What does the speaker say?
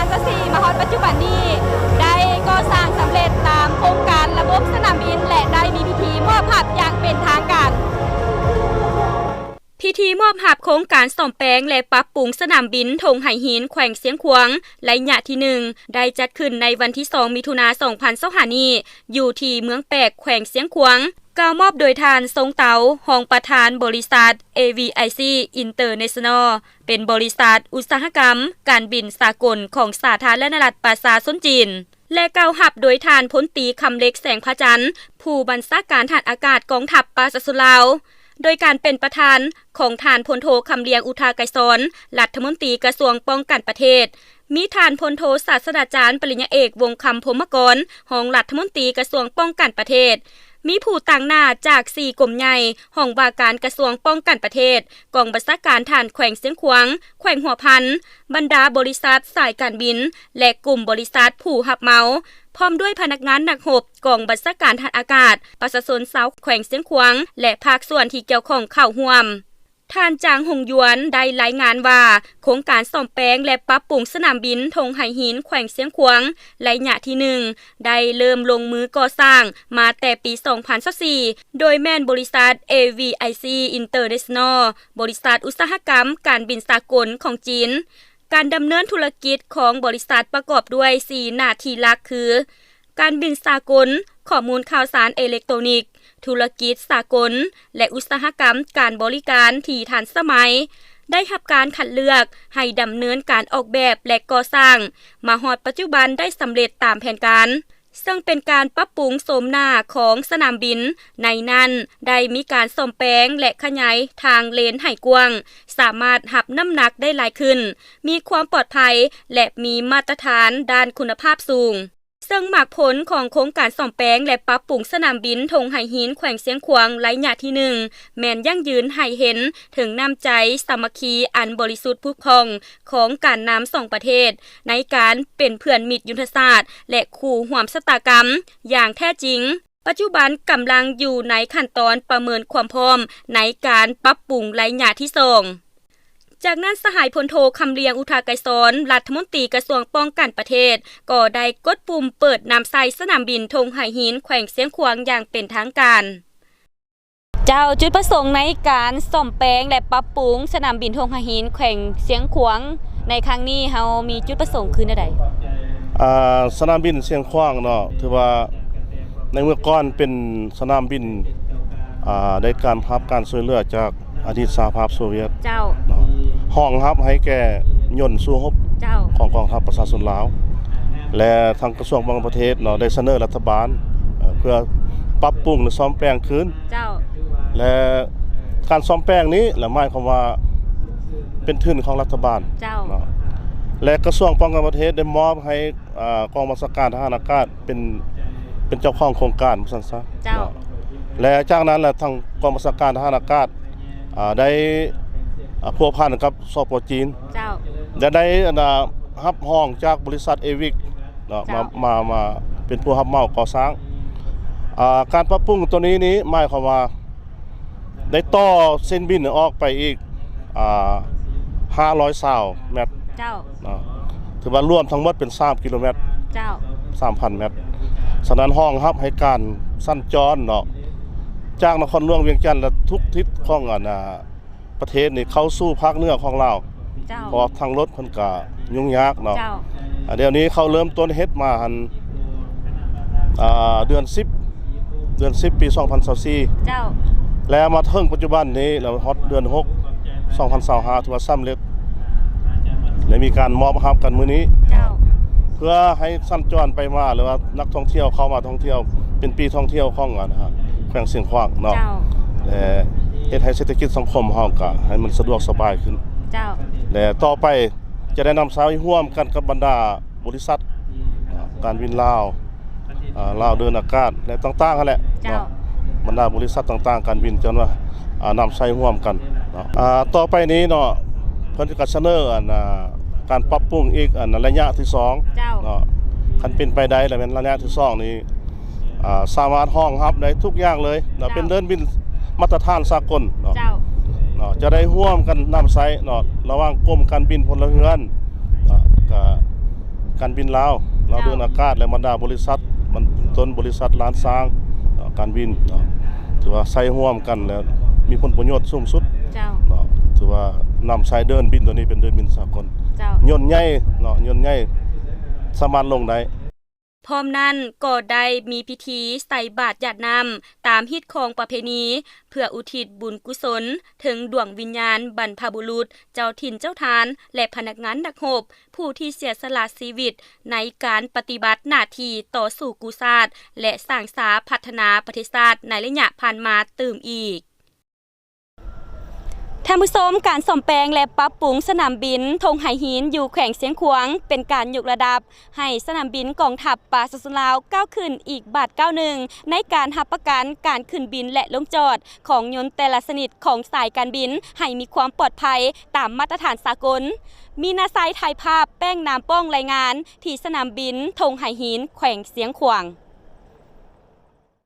ສອງພັນຊາວສີ່ ມາຮອດປັດຈຸບັນນີ້ ໄດ້ກໍ່ສ້າງສຳເລັດຕາມໂຄງການລະບົບສະໜາມບິນ ແລະ ໄດ້ມີພິທີມອບຮັບຢ່າງເປັນທາງການ. ພິທີມອບຮັບໂຄງການສ້ອມແປງ ແລະ ປັບປຸງສະໜາມບິນທົ່ງໄຫຫີນ ແຂວງຊຽງຂວາງ ໄລຍະທີໜຶ່ງ ໄດ້ຈັດຂຶ້ນໃນວັນທີສອງ ມິຖຸນາ ສອງພັນຊາວຫ້ານີ້ ຢູ່ທີ່ເມືອງແປກ ແຂວງຊຽງຂວາງ. ກ່າວມອບໂດຍທ່ານ ຊົງ ເຕົາ ຮອງປະທານບໍລິສັດ ເອ ວີ ໄອ ຊີ ອິນເຕີເນຊັນນໍ ເປັນບໍລິສັດອຸດສາຫະກຳການບິນສາກົນຂອງສາທາລະນະລັດປະຊາຊົນຈີນ ແລະ ກ່າວຮັບໂດຍທ່ານພົນຕີ ຄຳເລັກ ແສງພະຈັນ ຜູ້ບັນຊາການທະຫານອາກາດກອງທັບປະຊາຊົນລາວ ໂດຍການເປັນປະທານຂອງທ່ານພົນໂທ ຄຳລຽງ ອຸທາໄກສອນ ລັດຖະມົນຕີກະຊວງປ້ອງກັນປະເທດ, ມີທ່ານພົນໂທ ສາດສະດາຈານ ປະລິນຍາເອກ ວົງຄຳ ພົມມະກອນ ຮອງລັດຖະມົນຕີກະຊວງປ້ອງກັນປະເທດ, ມີຜູ້ຕາງໜ້າຈາກສີ່ກົມໃຫຍ່, ຫ້ອງວ່າການກະຊວງປ້ອງກັນປະເທດ, ກອງບັນຊາການທະຫານແຂວງຊຽງຂວາງ, ແຂວງຫົວພັນ, ບັນດາບໍລິສັດສາຍການບິນ ແລະ ກຸ່ມບໍລິສັດຜູ້ຮັບເໝົາ, ພ້ອມດ້ວຍພະນັກງານນັກຮົບກອງບັນຊາການທະຫານອາກາດ, ປະຊາຊົນຊາວແຂວງຊຽງຂວາງ ແລະ ພາກສ່ວນທີ່ກ່ຽວຂ້ອງເຂົ້າຮ່ວມ. ທ່ານ ຈາງ ຫົງຢວນ ໄດ້ລາຍງານວ່າ ໂຄງການສ້ອມແປງ ແລະ ປັບປຸງສະໜາມບິນທົ່ງໄຫຫີນ ແຂວງຊຽງຂວາງ ໄລຍະທີໜຶ່ງ ໄດ້ເລີ່ມລົງມືກໍ່ສ້າງມາແຕ່ປີສອງພັນຊາວສີ່ ໂດຍແມ່ນບໍລິສັດ ເອ ວີ ໄອ ຊີ ອິນເຕີເນຊັນນໍ ບໍລິສັດອຸດສາຫະກຳການບິນສາກົນຂອງຈີນ. ການດຳເນີນທຸລະກິດຂອງບໍລິສັດປະກອບດ້ວຍສີ່ໜ້າທີ່ຫຼັກຄື ການບິນສາກົນ, ຂໍ້ມູນຂ່າວສານເອເລັກໂຕນິກ, ທຸລະກິດສາກົນ ແລະ ອຸດສາຫະກຳການບໍລິການທີ່ທັນສະໄໝ, ໄດ້ຮັບການຄັດເລືອກໃຫ້ດຳເນີນການອອກແບບ ແລະ ກໍ່ສ້າງ ມາຮອດປັດຈຸບັນໄດ້ສຳເລັດຕາມແຜນການ, ເຊິ່ງເປັນການປັບປຸງໂສມໜ້າຂອງສະໜາມບິນ, ໃນນັ້ນໄດ້ມີການສ້ອມແປງ ແລະ ຂະຫຍາຍທາງເລນໃຫ້ກວ້າງ, ສາມາດຮັບນ້ຳໜັກໄດ້ຫຼາຍຂຶ້ນ, ມີຄວາມປອດໄພ ແລະ ມີມາດຕະຖານດ້ານຄຸນນະພາບສູງ. ເຊິ່ງໝາກຜົນຂອງໂຄງການສ້ອມແປງ ແລະ ປັບປຸງສະໜາມບິນທົ່ງໄຫຫີນ ແຂວງຊຽງຂວາງ ໄລຍະທີໜຶ່ງ ແມ່ນຢັ້ງຢືນໃຫ້ເຫັນເຖິງນ້ຳໃຈສາມັກຄີອັນບໍລິສຸດຜຸດຜ່ອງຂອງການນຳສອງປະເທດ ໃນການເປັນເພື່ອນມິດຍຸດທະສາດ ແລະ ຄູ່ຮ່ວມຊະຕາກຳຢ່າງແທ້ຈິງ. ປັດຈຸບັນກຳລັງຢູ່ໃນຂັ້ນຕອນປະເມີນຄວາມພ້ອມໃນການປັບປຸງໄລຍະທີສອງ. ຈາກນັ້ນ ສະຫາຍພົນໂທ ຄຳລຽງ ອຸທາໄກສອນ ລັດຖະມົນຕີກະຊວງປ້ອງກັນປະເທດ ກໍໄດ້ກົດປຸ່ມເປີດນຳໃຊ້ສະໜາມບິນທົ່ງໄຫຫີນ ແຂວງຊຽງຂວາງຢ່າງເປັນທາງການ. ເຈົ້າ, ຈຸດປະສົງໃນການສ້ອມແປງ ແລະ ປັບປຸງສະໜາມບິນທົ່ງໄຫຫີນ ແຂວງຊຽງຂວາງ ໃນຄັ້ງນີ້ ເຮົາມີຈຸດປະສົງຄືແນວໃດ? ອ່າ ສະໜາມບິນຊຽງຂວາງເນາະ ຖືວ່າໃນເມື່ອກ່ອນເປັນສະໜາມບິນ ອ່າ ໄດ້ການຮັບການຊ່ວຍເຫຼືອຈາກ ອະດີດສະຫະພາບໂຊວຽດ ເຈົ້າ ເນາະ ຮອງຮັບໃຫ້ແກ່ຍົນສູ້ຮົບ ເຈົ້າ ຂອງກອງທັບປະຊາຊົນລາວ ແລະ ທາງກະຊວງປ້ອງກັນປະເທດເນາະ ໄດ້ສະເໜີລັດຖະບານ ເອີ ເພື່ອປັບປຸງ ແລະ ສ້ອມແປງຄືນ ເຈົ້າ ແລະ ການສ້ອມແປງນີ້ ລະໝາຍຄວາມວ່າເປັນທຶນຂອງລັດຖະບານ ເຈົ້າ ເນາະ ແລະ ກະຊວງປ້ອງກັນປະເທດໄດ້ມອບໃຫ້ ອ່າ ກອງບັນຊາການທະຫານອາກາດ ເປັນ ເປັນເຈົ້າຂອງໂຄງການ ວ່າຊັ້ນຊະ ເຈົ້າ ເນາະ ແລະ ຈາກນັ້ນລະ ທາງກອງບັນຊາການທະຫານອາກາດ ອ່າ ໄດ້ ອ່າ ພົວພັນກັບ ສປ ຈີນ ເຈົ້າ ແລະ ໄດ້ ອັນ ອ່າ ຮັບຮອງຈາກບໍລິສັດ ເອວິກ ເນາະ ເຈົ້າ ມາ ມາ ມາເປັນຜູ້ຮັບເໝົາກໍ່ສ້າງ ອ່າ ການປັບປຸງໂຕນີ້ນີ້ ໝາຍຄວາມວ່າ ໄດ້ຕໍ່ເສັ້ນບິນອອກໄປອີກ ອ່າ ຫ້າຮ້ອຍຊາວແມັດ ເຈົ້າ ເນາະ ຖືວ່າລວມທັງໝົດເປັນສາມກິໂລແມັດ ເຈົ້າ ສາມພັນແມັດ. ສະນັ້ນ ຮອງຮັບໃຫ້ການສັນຈອນເນາະ ຈາກນະຄອນຫຼວງວຽງຈັນ ແລະ ທຸກທິດຂອງ ອັນ ອ່າ ປະເທດນີ້ ເຂົ້າສູ່ພາກເໜືອຂອງລາວ ເຈົ້າ ເພາະວ່າທາງລົດເພິ່ນກະ ຫຍຸ້ງຍາກເນາະ ເຈົ້າ ອ່າ ດຽວນີ້ເຂົາເລີ່ມຕົ້ນເຮັດມາຫັ້ນ ອ່າ ເດືອນສິບ ເດືອນສິບ ປີສອງພັນຊາວສີ່ ເຈົ້າ ແລ້ວມາເຖິງປັດຈຸບັນນີ້ ແລ້ວຮອດເດືອນຫົກ ສອງພັນຊາວຫ້າ ຖືວ່າສຳເລັດ ແລະ ມີການມອບຮັບກັນມື້ນີ້ ເຈົ້າ ເພື່ອໃຫ້ສັນຈອນໄປມາ ຫຼືວ່ານັກທ່ອງທ່ຽວເຂົ້າມາທ່ອງທ່ຽວ ເປັນປີທ່ອງທ່ຽວຂອງ ອັນ ແຂວງຊຽງຂວາງເນາະ ເຈົ້າ ແລະ ເຮັດໃຫ້ເສດຖະກິດສັງຄົມເຮົາກະໃຫ້ມັນສະດວກສະບາຍຂຶ້ນ ເຈົ້າ ແລະ ຕໍ່ໄປ ຈະໄດ້ນຳໃຊ້ຮ່ວມກັນກັບບັນດາບໍລິສັດ ການບິນລາວ ອ່າ ລາວເດີນອາກາດ ແລະ ຕ່າງໆຫັ້ນແຫຼະ ເຈົ້າ ເນາະ ບັນດາບໍລິສັດຕ່າງໆການບິນ ຈະມາ ອ່າ ນຳໃຊ້ຮ່ວມກັນເນາະ ອ່າ ຕໍ່ໄປນີ້ເນາະ ເພິ່ນກະສະເໜີ ອັນ ອ່າ ການປັບປຸງອີກ ອັນ ໄລຍະທີສອງ ເຈົ້າ ເນາະ ຄັນເປັນໄປໄດ້ລະແມ່ນໄລຍະທີສອງນີ້ ອ່າ ສາມາດຮອງຮັບໄດ້ທຸກຢ່າງເລີຍເນາະ ເຈົ້າ ເປັນເດີ່ນບິນມາດຕະຖານສາກົນເນາະ ເຈົ້າ ເນາະ ຈະໄດ້ຮ່ວມກັນນຳໃຊ້ເນາະ ລະຫວ່າງກົມການບິນພົນລະເຮືອນເນາະ ກະ ການບິນລາວ ລາວເດີນອາກາດ ແລະ ບັນດາບໍລິສັດ ມັນເປັນຕົ້ນບໍລິສັດລ້ານຊ້າງ ເນາະ ການບິນເນາະ ຖືວ່າໃຊ້ຮ່ວມກັນ ແລະ ມີຜົນປະໂຫຍດສູງສຸດ ເຈົ້າ ເນາະ ຖືວ່ານຳໃຊ້ເດີ່ນບິນໂຕນີ້ເປັນເດີ່ນບິນສາກົນ ເຈົ້າ ຍົນໃຫຍ່ເນາະ ຍົນໃຫຍ່ສາມາດລົງໄດ້. ພ້ອມນັ້ນກໍໄດ້ມີພິທີໃສ່ບາດຢາດນ້ຳຕາມຮີດຄອງປະເພນີ ເພື່ອອຸທິດບຸນກຸສົນເຖິງດວງວິນຍານບັນພະບຸລຸດ ເຈົ້າຖິ່ນເຈົ້າຖານ ແລະ ພະນັກງານນັກຮົບ ຜູ້ທີ່ເສຍສະຫຼະຊີວິດໃນການປະຕິບັດໜ້າທີ່ຕໍ່ສູ້ກູ້ຊາດ ແລະ ສ້າງສາພັດທະນາປະເທດຊາດໃນໄລຍະຜ່ານມາຕື່ມອີກ. ທ່ານຜູ້ຊົມ, ການສ້ອມແປງ ແລະ ປັບປຸງສະໜາມບິນທົ່ງໄຫຫີນ ຢູ່ແຂວງຊຽງຂວາງ ເປັນການຍົກລະດັບໃຫ້ສະໜາມບິນກອງທັບປະຊາຊົນລາວ ກ້າວຂຶ້ນອີກບາດກ້າວໜຶ່ງ ໃນການຮັບປະກັນການຂຶ້ນບິນ ແລະ ລົງຈອດຂອງຍົນແຕ່ລະຊະນິດຂອງສາຍການບິນ ໃຫ້ມີຄວາມປອດໄພຕາມມາດຕະຖານສາກົນ. ມີນາໄຊ ຖ່າຍພາບ, ແປ້ງ ນາມປ້ອງ ລາຍງານ ທີ່ສະໜາມບິນທົ່ງໄຫຫີນ ແຂວງຊຽງຂວາງ.